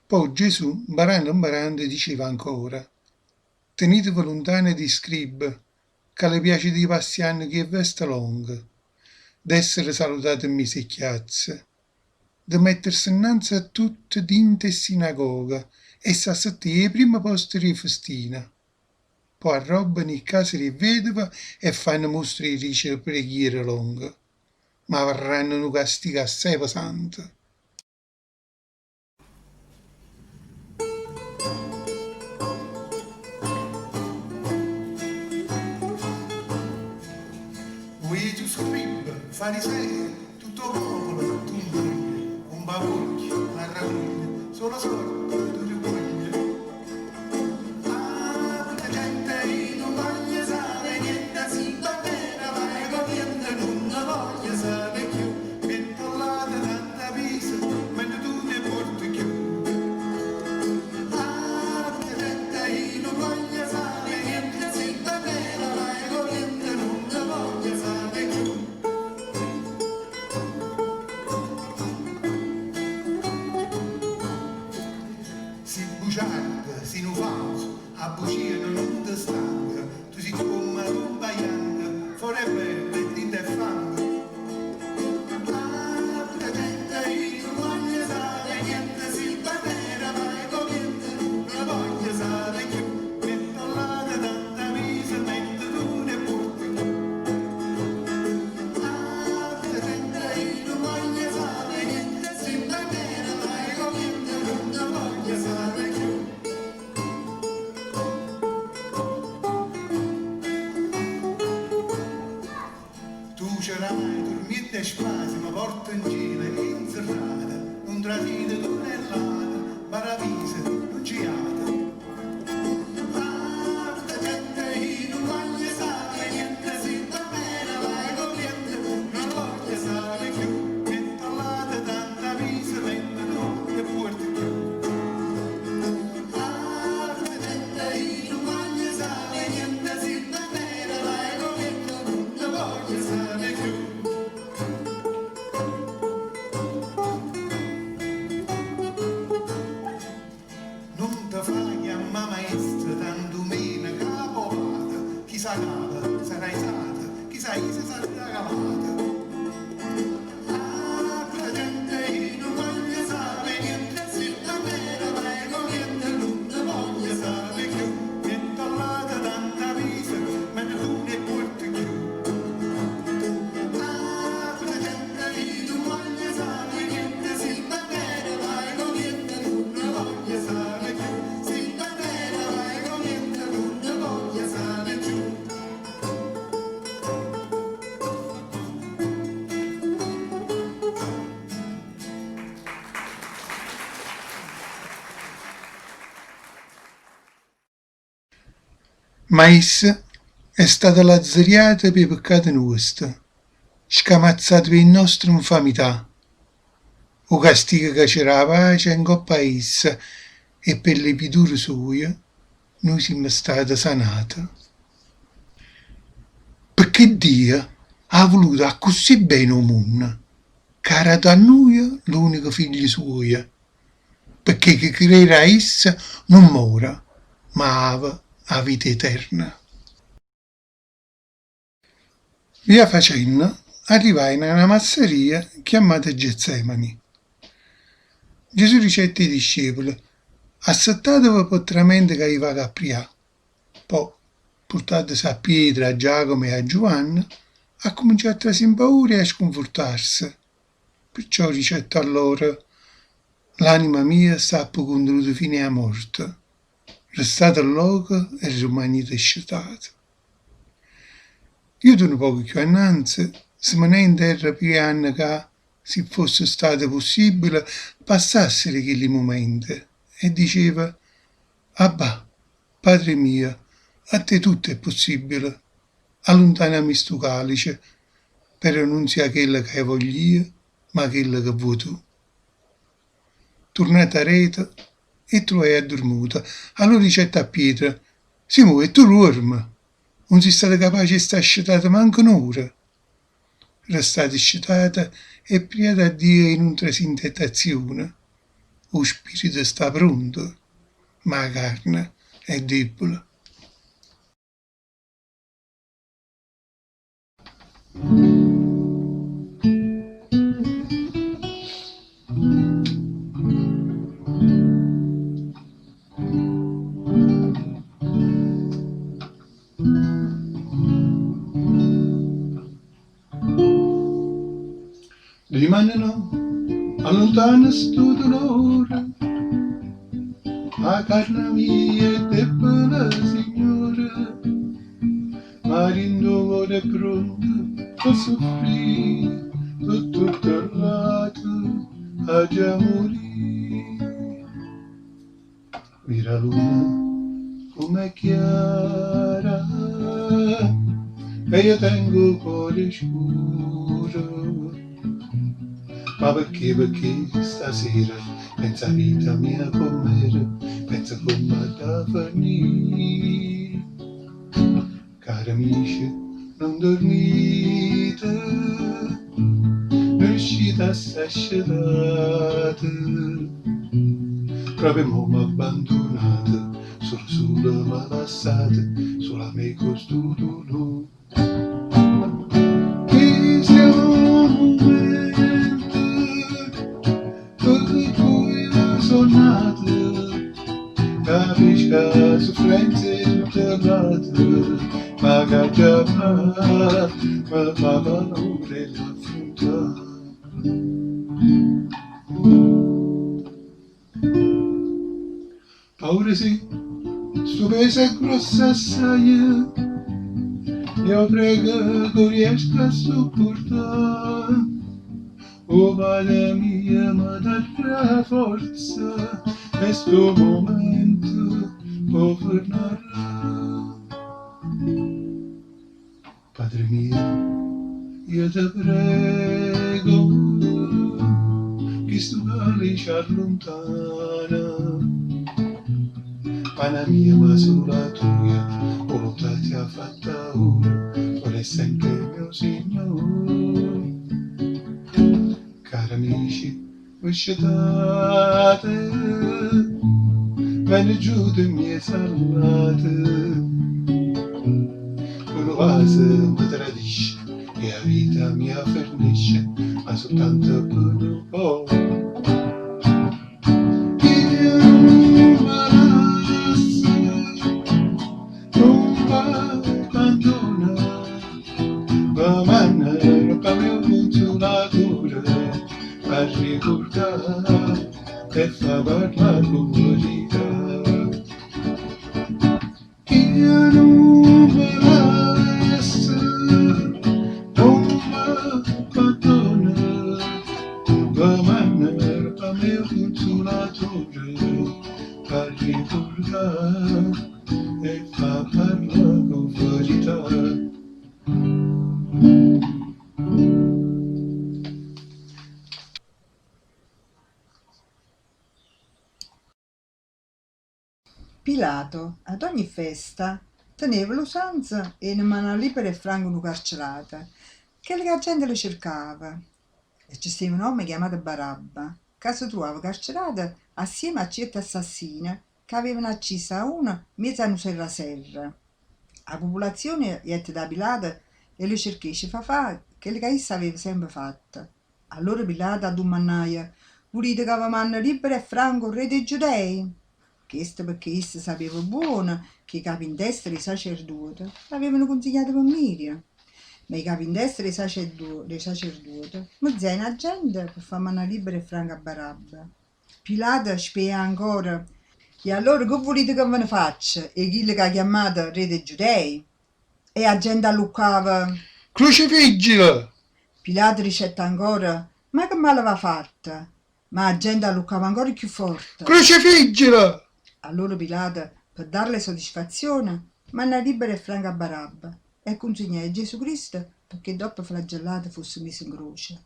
Poi Gesù, 'mparando 'mparando, diceva ancora: Teniteve luntane dai scribi, ca le piace di passiare cu 'e veste longhe, d'essere salutate in mezzo 'e chiazze, de metterse 'nnanze a tutte dint' 'e sinagoghe e s'assettà 'e primme poste d' 'e festine. Po' arrobbano 'e case d' 'e vedove e fanno mostra 'e dicere preghiere longhe, ma avarranno nu castigo assaje pesante. Vuje tu scribe, farisei, tutto 'o popolo tu 'mbruglie, 'o 'mpapuocchio, l'arravuglie, solo sorde tu ricuoglie. Ah, quanta gente io nun voglio sape' niente, si va bene vai co' viento, nun ne voglio sape' cchiù, miette all'ate tanta pise, mentre tu n' 'e puorte cchiù. Ah, quanta gente io nun voglio sape' niente, si va bene vai co' viento, nun ne voglio sape' cchiù. Si buciardo, si nu fauzo, 'a bucia nun te stanca, tu si comm' 'a tomba janca, fore è bello e dinto è fango. Ah, quanta gente io nun voglio sape' niente, si barbera vai co' viento, nun ne voglio sape' cchiù, miette all'ate tanta pise, mentre tu n' 'e puorte cchiù. Ah, quanta gente io nun voglio sape' niente, si barbera vai co' viento, nun ne voglio sape' cchiù. Tu ce l'hai, turmiente e spasime, porte 'ncielo e 'nzerrate, nun trasite tunnellate, 'mparaviso nun ce jate. Ah, quanta gente io nun voglio sape' niente, si va bene vai co' viento, nun ne voglio sape' cchiù, miette all'ate tanta pise, mentre tu n' 'e puorte cchiù. Ah, quanta gente io nun voglio sape' niente, si va bene vai co' viento, nun ne voglio sape' cchiù. Nun te fa chiammà maestro, tanto meno capo o pate, chi sa capa sarrà aizata, chi sa aisa sarrà calata. Ah, quanta gente io nun voglio sape' niente, si va bene vai co' viento, nun ne voglio sape' cchiù, miette all'ate tanta pise, mentre tu n' 'e puorte cchiù. Ah, quanta gente io nun voglio sape' niente, si va bene vai co' viento, nun ne voglio sape' cchiù, si va bene vai co' viento, nun ne voglio sape' cchiù. Ma isso è stato lazzariato p' 'e peccate nuoste, scamazzato p' 'e nostre 'nfamità. 'O castigo ca ce dà 'a pace è 'ncopp' a isso e pe' ll'epiture soje nuje simmo state sanate. Pecché Dio ha vuluto accussì bene 'o munno ca ha dato a nuje l'unico figlio suojo, pecché chi crede a isso nun more, ma have 'a vita eterna. Via facenno, arrivajeno a na masseria chiammata Getsemani. Gesù dicette 'e discepole, Assettateve pe' tramente ca io vaco a prià. Po', purtatose a Pietro, a Giacomo e a Giuvanne, accuminciatte a trasì 'npaura e a scunfurtarse. Pirciò dicette a loro, L'anima mia sta appecundruta fino 'a morte, restate lloco e rimanite scetate. Juto nu poco cchiù annanze, se menaje 'nterra prianno ca, si fosse stato pussibile, passassero chilli mumente, e diceva, Abbà, Padre mio, a te tutto è possibile, alluntaname stu calice, però nun sia chello ca vogl'io, ma chello che vuò tu. Turnato areto, 'e truvaje addurmute. Allora dicette a Pietro, Simò, e tu duorme? Nun si' stato capace 'e sta scetato manco n'ora? Restate scetate e priate a Dio 'e nun trasì 'ntentazione. 'O spirito sta pronto, ma 'a carne è debole. Dimane no, alluntana stu dulore, 'A carne mia è debole, Signore, ma dint' 'o core è pronta pe suffrì, pe tutte ll'ate aggia murì. Vire 'a luna comm'è chiara e io tengo 'o core scuro. Ma pecché, pecché stasera penso 'a vita mia comm'era, penso comm' adda fernì. Cari amici, nun dormite, nun riuscite a sta scetate, proprio mo m'abbandunate, sulo sulo me lassate, sulo a me cu stu dulore. Chisto è 'o mumento pe cui so' nato, capisco 'a sufferenza 'e tutte ll'ate, ma ch'aggia fa', me fa paura 'e l'affruntà. Paura sì, stu peso è gruosso assaje, io prego che 'o riesco a suppurtà. 'O Padre mio me darrà 'a forza e stu mumento po' fernarrà. Padre mio, io te prego, chistu calice alluntana. Ma n' 'a mia, ma sulo 'a toja volontà sia fatta ora, ora e sempre, mio Signore. Cari amici, ve scetate, vene Giuda 'mmiez'a ll'ate, cu nu vaso me tradisce e 'a vita mia fernesce, ma sultanto pe nu poco. Io nun ve lasso, nun v'abbandono, ve manno aropp' a me 'o Cunsulatore p'arricurdà e fa parlà cu verità. Io nun ve lasso, nun v'abbandono, ve manno aropp' a me 'o Cunsulatore p'arricurdà e fa parlà cu verità. Pilato, ad ogni festa, teneva l'usanza 'e ne mannà libero e franco nu carcerato, chello che 'a gente le cercava. E ce steva n'ommo chiamato Barabba, ca se truvava carcerato assieme a cierte assassine ca avevano acciso a uno 'mmiez'a nu serra serra. A popolazione jette da Pilato e le cercaje 'e ce fa fa chello ca isso aveva sempe fatto. Allora Pilato addummannaje, Vulite ca ve manno libero e franco 'o rre d' 'e Giudei? Chesto pecché isso sapeva buono che 'e capi in testa d' 'e sacerduote l'avevano cunsigliato pe mmiria. Ma 'e capi in testa d' 'e sacerduote mezziajeno 'a gente pe fa mannà libero e franco a Barabba. Pilato spiaje ancora, E allora che vulite ca ve ne faccia 'e chillo ca chiammate re d' 'e Giudei? E 'a gente alluccava. Crucifiggilo! Pilato dicette ancora, Ma che male v'ha fatto? Ma 'a gente alluccava ancora cchiù forte. Crucifiggilo! Allora Pilato, pe darle soddisfazione, mannaje libero e franco a Barabba e cunsignaje Gesù Cristo pecché doppo flagellato fosse miso 'ncroce.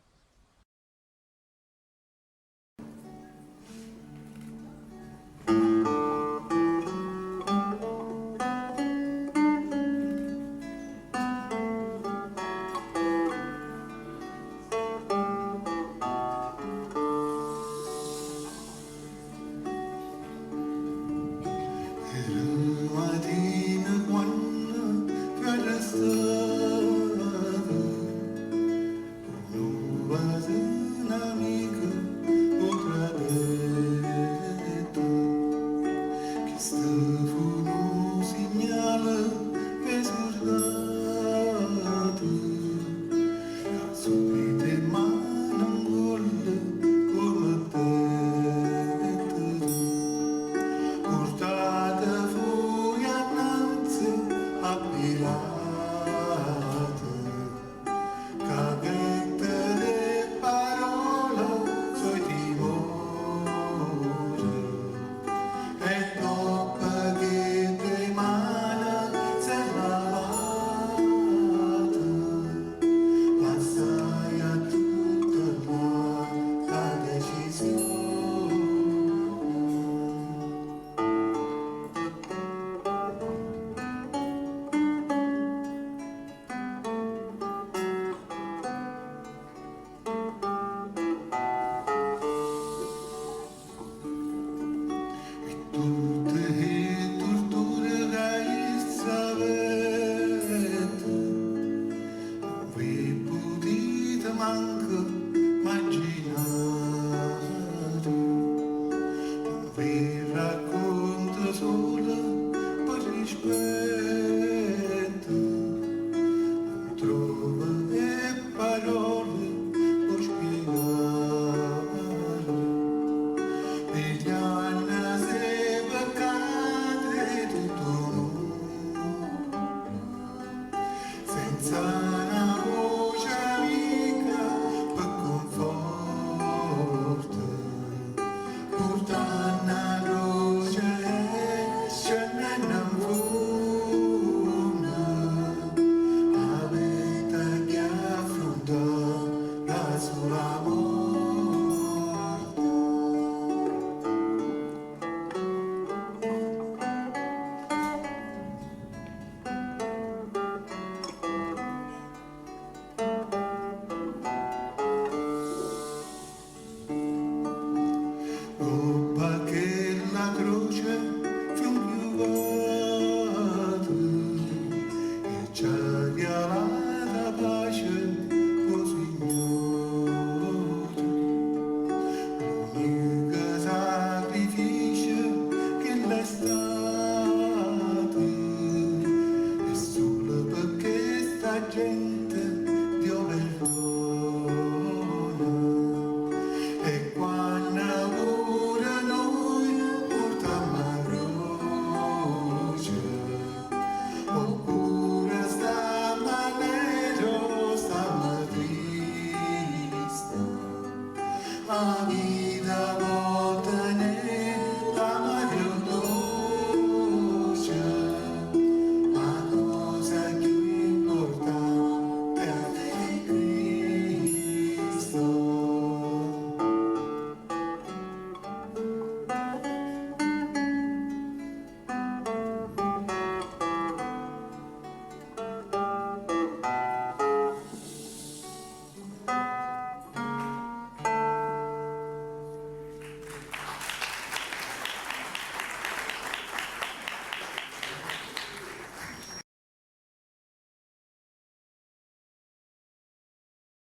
Senza 'na voce amica pe' cunforto, Purtanno 'a croce e scennenno 'nfunno, Avett' 'a affruntà da sulo 'a morte. Ngopp' a chella croce fu 'nchiuvato e c'ha regalato 'a pace 'o Signore. L'unico sacrificio che l'è stato è solo perché sta gente.